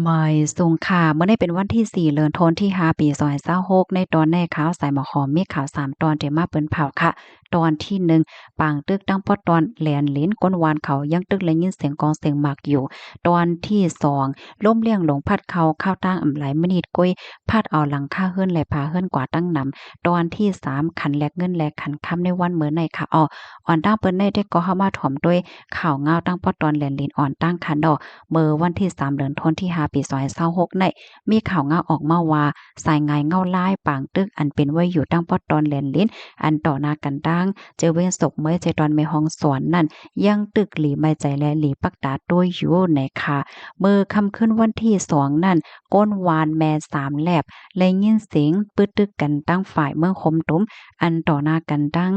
ໝາຍສູງຄ່ະ ມື້ນີ້ເປັນວັນທີສີ່ ເລີນໂທນທີຫ້າ ປີສອງພັນຊາວຫົກ ໃນຕອນນີ້ຂ່າວສາຍໝໍຂອງ ມີຂ່າວສາມຕອນທີ່ມາເປັນຂ່າວຄ່ະ. ຕອນທີໜຶ່ງ ປາງຕຶກທາງປອດຕອນແຫຼນລິນ ກົ້ນວານເຂົາຍັງຕຶກໄດ້ຍິນສຽງກອງສຽງໝາກຢູ່. ຕອນທີສອງ ລົມລ້ຽງຫຼົງພັດເຂົ້າ ຄາວທາງອຳຫຼາຍມິນິດກຸ້ຍ ພັດເອົາຫຼັງຄາເຮືອນ ແລະ ຝາເຮືອນກວາດທັງນຳ. ຕອນທີສາມ ຂັນແລກເງິນແລກຂັນຄຳໃນວັນມື້ນີ້ຄ່ະ. ອໍ ອອນຕັ້ງເປີດນີ້ເດກໍເຮົາມາຖອມດ້ວຍຂ່າວງາວທາງປອດຕອນແຫຼນລິນ ອອນຕັ້ງຄັນເນາະ ເມື່ອວັນທີສາມ ເດືອນທັນວາ ປີສອງພັນຊາວຫົກນີ້ ມີຂ່າວງາວອອກມາວ່າ ສາຍງາຍເງົາລາຍປາງຕຶກ ອັນເປັນໄວ້ຢູ່ທາງປອດຕອນແຫຼນລິນ ອັນຕໍ່ໜ້າກັນທາງ ເຈວຽງສົບເມີຍ ເຈຕອນແມ່ຮອງສອນນັ້ນ ຍັງຕຶກຫຼີໄມໃຈ ແລະ ຫຼີປັກຕາໂຕ້ຢູ່ໃນຄ່າ. ເມື່ອຄ່ຳຄືນວັນທີສອງນັ້ນ ກົ້ນວານແມ່ສາມແລບ ໄດ້ຍິນສຽງປຶດຕຶກກັນທາງຝ່າຍເມືອງໂຄມຕຸມ ອັນຕໍ່ໜ້າກັນທາງ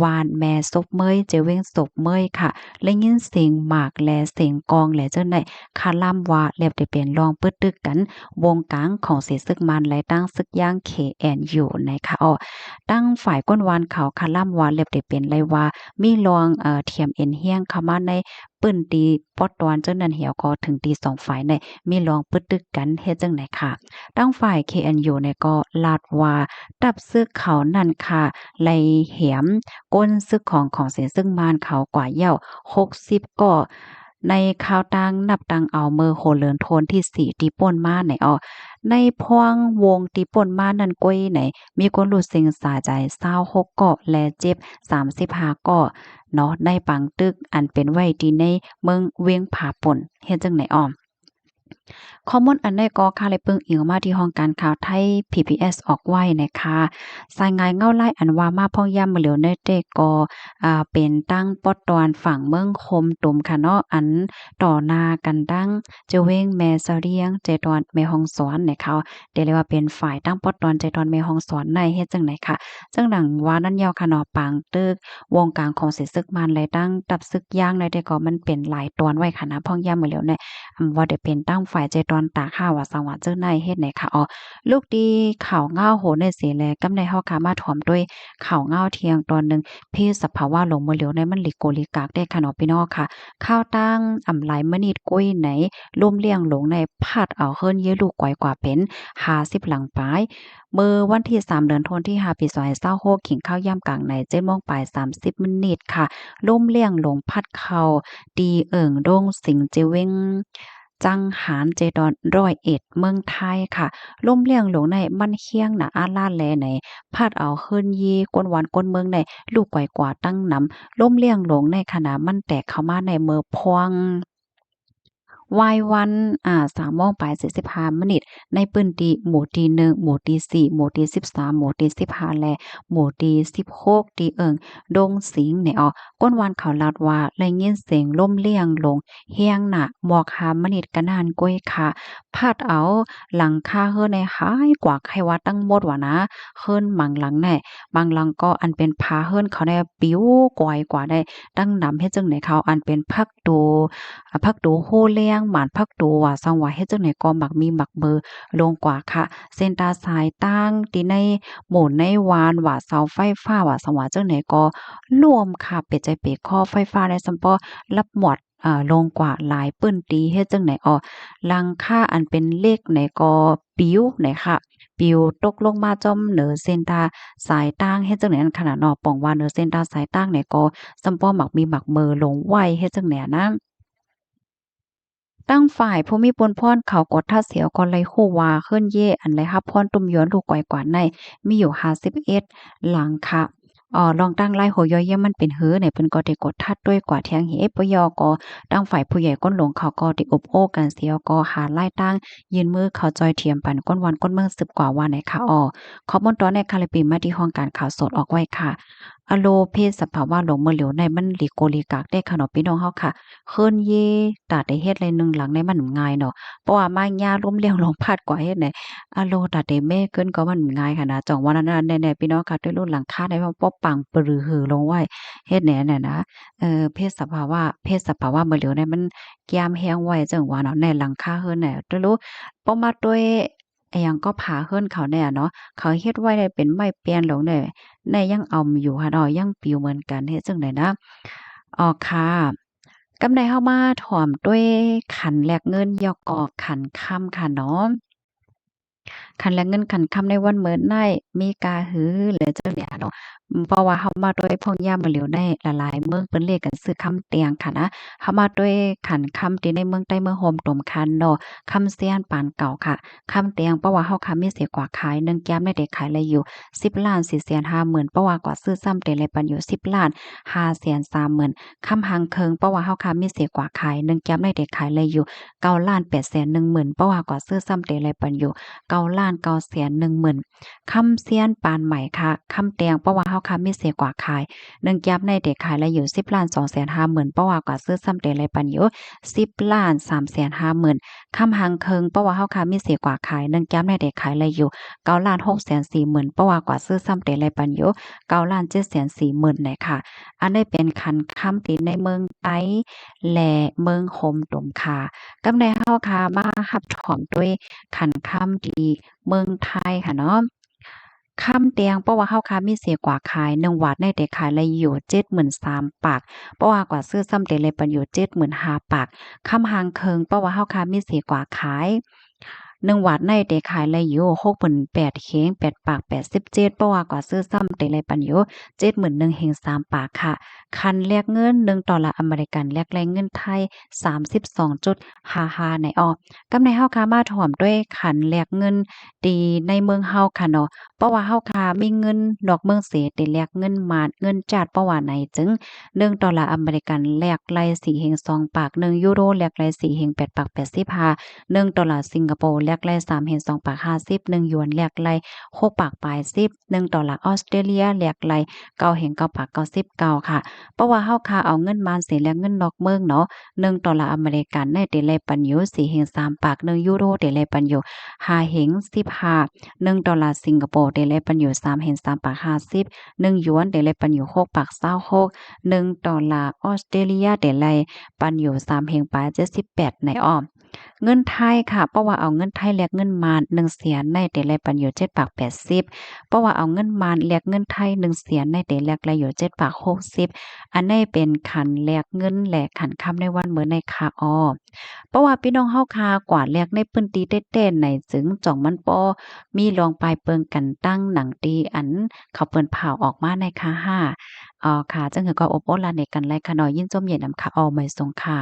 ວານແມ່ສົບເມີຍ ເຈວຽງສົບເມີຍຄ່ະ ໄດ້ຍິນສຽງໝາກ ແລະ ສຽງກອງ ແລະ ເຈົ້າໃນຄະລາມວ່າ ແລບໄດ້ເປັນລອງປຶດຕຶກກັນວົງກາງຂອງເສນເສິກມານ ແລະ ທາງເສິກຢາງ ເຄເອັນຢູ ໃນຄ່າ. ອໍ ທາງຝ່າຍກົ້ນວານເຂົາຄະລາມວ່າ ແລບໄດ້ເປັນໄດ້ວ່າ ມີລອງ ເອີ ທຽມເອັນຮຽງເຂົ້າມາໃນ ປຶ້ນຕີປອດຕອນເຈົ້ານັ້ນແລ້ວ ກໍເຖິງທີ່ສອງຝ່າຍນີ້ມີລອງປຶດຕຶກກັນເຮັດຈັ່ງໃດຄ່ະ. ທາງຝ່າຍ ເຄເອັນຢູ ນີ້ກໍລາດວ່າ ທັບເສິກເຂົານັ້ນຄ່ະ ໄລ່ແຫມກົ້ນເສິກຂອງ ຂອງເສນເສິກມານເຂົາກວ່າແລ້ວຫົກສິບກໍ ໃນຄາວຕັ້ງນັບຕັ້ງເອົາເມື່ອຫົວເດືອນໂທນທີສີ່ທີ່ປົ້ນມານີ້. ອໍ ໃນພວງວົງທີ່ປົ້ນມານັ້ນກ້ວຍນີ້ ມີຄົນຮູ້ເສັງສາໃຈຊາວຫົກກໍ ແລະ ເຈັບສາມສິບຫ້າກໍເນາະ ໃນປາງຕຶກອັນເປັນໄວ້ທີ່ໃນເມືອງວຽງຜາປົນ ເຮັດຈັ່ງໃດ. ອໍ ຂໍ້ມູນອັນໃດກໍຂ້າໄດ້ເບິ່ງອີງມາທີ່ຫ້ອງການຂ່າວໄທ ພີບີເອສ ອອກໄວ້ນະຄະ. ສາຍງາຍເງົາລາຍອັນວ່າມາພອງຍາມມື້ຫຼຽວໃນເຕກໍ ອ່າ ເປັນທາງປອດຕອນຝັ່ງເມືອງໂຄມຕຸມຄ່ະເນາະ ອັນຕໍ່ໜ້າກັນດັ່ງ ເຈວຽງແມ່ສະລຽງ ເຈຕອນແມ່ຮອງສອນນະຄະ. ເດເລີຍວ່າເປັນຝ່າຍທາງປອດຕອນເຈຕອນແມ່ຮອງສອນໃນເຮັດຈັ່ງໃດຄ່ະ. ເຊິ່ງດັ່ງວ່ານັ້ນຍາວຄ່ະເນາະ ປາງຕຶກວົງກາງຂອງເສນເສິກມານ ແລະ ທັງທັບເສິກຢາງໃນເຕກໍມັນເປັນຫຼາຍຕອນໄວ້ຄ່ະນະ ພອງຍາມມື້ຫຼຽວໃນ ອຳ ວ່າໄດ້ເປັນທາງຝ່າຍເຈຕອນຕາກຫ້າວາສັງຫວາເຈີໃນເຮັດໃດຄ່ະ. ອໍ ລູກທີ່ຂ່າວງາວໂຫໃນເສແລ ກຳໃນເຮົາຄ່ະມາຖອມດ້ວຍຂ່າວງາວທ່ຽງຕອນໜຶ່ງ ເພດສະພາວະຫຼົງມື້ຫຼຽວໃນມັນຫຼີໂກຫຼີກາກແດ່ຄ່ະເນາະ ພີ່ນ້ອງຄ່ະ. ຄາວຕ່າງອຳຫຼາຍມະນິດກ້ວຍໃນ ລົມລ້ຽງຫຼົງໃນພັດເອົາເຮືອນເຍລູກກວາຍກວ່າເປັນຫ້າສິບຫຼັງປາຍ. ເມື່ອວັນທີສາມ ເດືອນທັນວາ ປີສອງພັນຊາວຫົກ ຂິງຄາວຍາມກາງໃນ ເຈັດໂມງປາຍສາມສິບມະນິດຄ່ະ ລົມລ້ຽງຫຼົງພັດເຂົ້າ ຕີເອີ່ງດົງສິງ ເຈວຽງຈັງຫານ ເຈຕອນຮ້ອຍເອັດ ເມືອງໄທຄ່ະ. ລົມລ້ຽງຫຼົງໃນມັນຮຽງໜາອາລາແລໃນ ພັດເອົາເຮືອນເຍ ກົ້ນວັນກົ້ນເມືອງໃນ ລູກກວາຍກວ່າຕັ້ງນຳ. ລົມລ້ຽງຫຼົງໃນຂະນະມັນແຕກເຂົ້າມາໃນເມື່ອພວງ ວາຍວັນ ອາ ສາມໂມງປາຍສີ່ສິບຫ້າມະນິດ ໃນພື້ນທີ່ໝູ່ທີໜຶ່ງ ໝູ່ທີສີ່ ໝູ່ທີສິບສາມ ໝູ່ທີສິບຫ້າ ແລະ ໝູ່ທີສິບຫົກ ທີ່ເອີ່ງດົງສິງໃນ ອໍ ກົ້ນວັນເຂົາລາດວ່າໄດ້ຍິນສຽງລົມລ້ຽງຫຼົງຮຽງໜາ ໝອກຫ້າມະນິດກະນານກ້ວຍຄ່ະ ພັດເອົາຫຼັງຄາເຮືອນໃນຫາຍກວ່າ ໃຫ້ວ່າທັງໝົດວ່ານະ ເຮືອນບາງຫຼັງໃນ ບາງຫຼັງກໍອັນເປັນຝາເຮືອນເຂົາໃນປິວກວາຍກວ່າໄດ້ຕັ້ງນຳ ເຮັດຈັ່ງໃດເຂົາ ອັນເປັນພັກ ຕູ ອາ ພັກຕູໂຮແລງ ໝານພັກຕູວ່າສັງວ່າ ເຮັດຈັ່ງໃດກໍໝາກມີໝາກເມີລົງກວ່າຄ່ະ. ເສັ້ນຕາສາຍຕາງທີ່ໃນໝູ່ໃນວານວ່າ ເສົາໄຟຟ້າວ່າສັງວ່າ ຈັ່ງໃດກໍລົ້ມຄ່ະ ເປັນໃຈເປັນຄໍໄຟຟ້າໃນສຳເພາະລັບໝວດ ອາ ລົງກວ່າຫຼາຍພື້ນທີ່ ເຮັດຈັ່ງໃດ ອໍ ຫຼັງຄາອັນເປັນເຫຼັກໃນກໍປິວໃນຄ່ະ ປິວຕົກລົງມາຈ້ອມເໜືອເສັ້ນຕາສາຍຕາງ ເຮັດຈັ່ງໃດນັ້ນຂະນະເນາະ ປ່ອງວ່າເໜືອເສັ້ນຕາສາຍຕາງໃນກໍ ສຳເພາະໝາກມີໝາກເມີລົງໄວ ເຮັດຈັ່ງໃດນະ. ທາງຝ່າຍຜູ້ມີບຸນພອນເຂົາກວດທັດແລ້ວກໍໄດ້ຮູ້ວ່າ ເຮືອນເຍອັນໄດ້ຮັບພອນຕຸ້ມຢວນລູກກວາຍກວ່າໃນ ມີຢູ່ຫ້າສິບເອັດຫຼັງຄ່ະ. ອາ ລອງຕັ້ງລາຍຫົວຍ່ອຍ ມັນເປັນເຮືອໃນ ເພິ່ນກໍໄດ້ກວດທັດດ້ວຍກວ່າທຽງເຮ ບໍ່ຢໍກໍ ທາງຝ່າຍຜູ້ໃຫຍ່ກົ້ນຫຼົງເຂົາກໍໄດ້ອົບໂອ້ກັນແລ້ວກໍຫາລາຍທາງ ຍື່ນມືເຂົ້າຈອຍທຽມປັນກົ້ນວັນກົ້ນເມືອງສືບກວ່າວ່າໃນຄ່ະ. ອໍ ຂໍ້ມູນຕອນໃນຄາລິບປີມາທີ່ຫ້ອງການຂ່າວສົດອອກໄວ້ຄ່ະ. ອາໂລ ເພດສະພາວະຫຼົງມື້ຫຼຽວໃນມັນຫຼີໂກຫຼີກາກແດ່ຄ່ະເນາະ ພີ່ນ້ອງເຮົາຄ່ະ. ເຮືອນເຍ ຕາໄດ້ເຮັດໄດ້ໜຶ່ງຫຼັງໃນມັນງ່າຍເນາະ ເພາະວ່າມາຍາລົມລ້ຽງຫຼົງພັດກວ່າເຮັດໃນ ອາໂລ ຕາໄດ້ແມ້ຂຶ້ນກໍມັນງ່າຍຂະໜາດ ຈັ່ງວ່ານັ້ນແນ່ໆ ພີ່ນ້ອງຄ່ະ. ໂຕລູກຫຼັງຄາໃນມັນບໍ່ປັງປະລືຮືລົງໄວ້ ເຮັດແນ່ນະ. ເອີ ເພດສະພາວະ ເພດສະພາວະມື້ຫຼຽວໃນມັນ ກຽມແຮງໄວຈັ່ງວ່າເນາະ ໃນຫຼັງຄາເຮືອນແນ່ ໂຕລູກ ພໍມາໂຕຍ ອາຫຍັງກໍຝາເຮືອນເຂົາແນ່ເນາະ ເຂົາເຮັດໄວ້ໄດ້ເປັນໄມ້ແປ້ນລົງແນ່ ແນ່ຍັງເອົາຢູ່ຫັ້ນເນາະ ຍັງປິວເໝືອນກັນ ເຮັດຈັ່ງໃດນະ. ອໍ ຄ່ະ ກຳໃດເຮົາມາຖອມດ້ວຍຂັນແລກເງິນ ແລ້ວກໍຂັນຄຳຄ່ະເນາະ. ຂັນແລກເງິນຂັນຄຳໃນວັນເມີນໃນມີກາຫື ແລະ ເຈົ້າແຫຼະເນາະ. ເພາະວ່າເຮົາມາດ້ວຍພວກຍາມມື້ຫຼຽວໃນ ຫຼາຍໆເມືອງເພິ່ນເລກກັນຊື້ຄຳແຕ່ງຄ່ະນະ. ເຮົາມາດ້ວຍຂັນຄຳທີ່ໃນເມືອງໃຕ້ເມືອງໂຮມຕົມຄ່ະເນາະ. ຄຳຊຽນປານເກົ່າຄ່ະ. ຄຳແຕ່ງ ເພາະວ່າເຮົາຄ່າມີເສກວ່າຂາຍ ໜຶ່ງກຽມໃນແຕ່ຂາຍໄດ້ຢູ່ ສິບລ້ານສີ່ແສນຫ້າໝື່ນ ເພາະວ່າກວ່າຊື້ຊ້ຳແຕ່ໄດ້ປັນຢູ່ ສິບລ້ານຫ້າແສນສາມໝື່ນ. ຄຳຫາງເຄິ່ງ ເພາະວ່າເຮົາຄ່າມີເສກວ່າຂາຍ ໜຶ່ງກຽມໃນແຕ່ຂາຍໄດ້ຢູ່ ເກົ້າລ້ານແປດແສນໜຶ່ງໝື່ນ ເພາະວ່າກວ່າຊື້ຊ້ຳແຕ່ໄດ້ປັນຢູ່ ເກົ້າລ້ານເກົ້າແສນໜຶ່ງໝື່ນ. ຄຳຊຽນປານໃໝ່ຄ່ະ. ຄຳແຕ່ງ ເພາະວ່າເຮົາຄ່າມີເສກວ່າຂາຍ ໜຶ່ງກຽມໃນແຕ່ຂາຍໄດ້ຢູ່ ສິບລ້ານສອງແສນຫ້າໝື່ນ ເພາະວ່າກວ່າຊື້ຊ້ຳແຕ່ໄດ້ປັນຢູ່ ສິບລ້ານສາມແສນຫ້າໝື່ນ. ຄຳຫາງເຄິ່ງ ເພາະວ່າເຮົາຄ່າມີເສກວ່າຂາຍ ໜຶ່ງກຽມໃນແຕ່ຂາຍໄດ້ຢູ່ ເກົ້າລ້ານຫົກແສນສີ່ໝື່ນ ເພາະວ່າກວ່າຊື້ຊ້ຳແຕ່ໄດ້ປັນຢູ່ ເກົ້າລ້ານເຈັດແສນສີ່ໝື່ນ ແລະ ຄ່ະ. ອັນນີ້ເປັນຂັນຄຳທີ່ໃນເມືອງໃຕ້ ແລະ ເມືອງໂຮມຕົມຄ່ະ. ກຳໃດເຮົາຄ່ະມາຮັບຖອມດ້ວຍຂັນຄຳທີ່ເມືອງໄທຄ່ະເນາະ. ຄຳແຕ່ງ ເພາະວ່າເຮົາຄ່າມີເສກວ່າຂາຍ ໜຶ່ງຫວາດໃນແຕ່ຂາຍໄດ້ຢູ່ ເຈັດໝື່ນສາມປາກ ເພາະວ່າກວ່າຊື້ຊ້ຳແຕ່ໄດ້ປັນຢູ່ ເຈັດໝື່ນຫ້າປາກ. ຄຳຫາງເຄິ່ງ ເພາະວ່າເຮົາຄ່າມີເສກວ່າຂາຍ ໜຶ່ງຫວາດໃນແຕ່ຂາຍໄດ້ຢູ່ ຫົກໝື່ນແປດເຮງແປດປາກແປດສິບເຈັດ ເພາະວ່າກວ່າຊື້ຊ້ຳແຕ່ໄດ້ປັນຢູ່ ເຈັດໝື່ນໜຶ່ງເຮງສາມປາກຄ່ະ. ຂັນແລກເງິນ ໜຶ່ງໂດລາອາເມລິກັນ ແລກໄດ້ເງິນໄທ ສາມສິບສອງຈຸດຫ້າຫ້າ ໃນອອກ. ກຳໃດເຮົາຄ່ະມາຖອມດ້ວຍຂັນແລກເງິນທີ່ໃນເມືອງເຮົາຄ່ະເນາະ. ເພາະວ່າເຮົາຄ່ະມີເງິນນອກເມືອງເສ ແຕ່ແລກເງິນມານ ເງິນຈາດ ເພາະວ່າໃນຈຶ່ງ ໜຶ່ງໂດລາອາເມລິກັນ ແລກໄດ້ສີ່ເຮງສອງປາກ, ໜຶ່ງຢູໂຣ ແລກໄດ້ສີ່ເຮງແປດປາກແປດສິບຫ້າ, ໜຶ່ງໂດລາສິງກະໂປ ແລກໄດ້ສາມເຮງສອງປາກຫ້າສິບ, ໜຶ່ງຢວນ ແລກໄດ້ຫົກປາກປາຍສິບ, ໜຶ່ງໂດລາອອສເຕຣເລັຽ ແລກໄດ້ເກົ້າເຮງເກົ້າປາກເກົ້າສິບເກົ້າຄ່ະ. ເພາະວ່າເຮົາຄ່ະເອົາເງິນມານເສ ແລກເງິນນອກເມືອງເນາະ, ໜຶ່ງໂດລາອາເມລິກັນໃນແຕ່ໄດ້ປັນຢູ່ສີ່ເຮງສາມປາກ, ໜຶ່ງຢູໂຣແຕ່ໄດ້ປັນຢູ່ຫ້າເຮງສິບຫ້າ, ໜຶ່ງໂດລາສິງກະໂປແຕ່ໄດ້ປັນຢູ່ສາມເຮງສາມປາກຫ້າສິບ, ໜຶ່ງຢວນແຕ່ໄດ້ປັນຢູ່ຫົກປາກຊາວຫົກ, ໜຶ່ງໂດລາອອສເຕຣເລັຽແຕ່ໄດ້ປັນຢູ່ສາມເຮງປາຍເຈັດສິບແປດ ໃນອອກ. ເງິນໄທຄ່ະ ເພາະວ່າເອົາເງິນໄທແລກເງິນມານ ໜຶ່ງສຽນໃນແຕ່ໄດ້ປັນຢູ່ເຈັດປາກແປດສິບ, ເພາະວ່າເອົາເງິນມານແລກເງິນໄທ ໜຶ່ງສຽນໃນແຕ່ແລກໄດ້ຢູ່ເຈັດປາກຫົກສິບ. ອັນນີ້ເປັນຂັນແລກເງິນ ແລະ ຂັນຄຳໃນວັນເມີນໃນຄ່ະ. ເພາະວ່າພີ່ນ້ອງເຮົາຄ່ະກວ່າແລກໃນພື້ນທີ່ແທ້ໆໃນຈຶ່ງ ຈ່ອງມັນບໍ່ມີລອງປາຍເປິງກັນຕັ້ງໜັງທີ່ອັນເຂົາເປີນພາວອອກມາໃນຄ່ະ. ອໍ ຄ່ະ ຈັ່ງຄືກໍອົບໂອ້ລາໃນກັນໄລຄ່ະເນາະ. ຍິນຊົມເຢັນນຳຄ່ະ. ອໍ ມາຍຊົງຄ່ະ.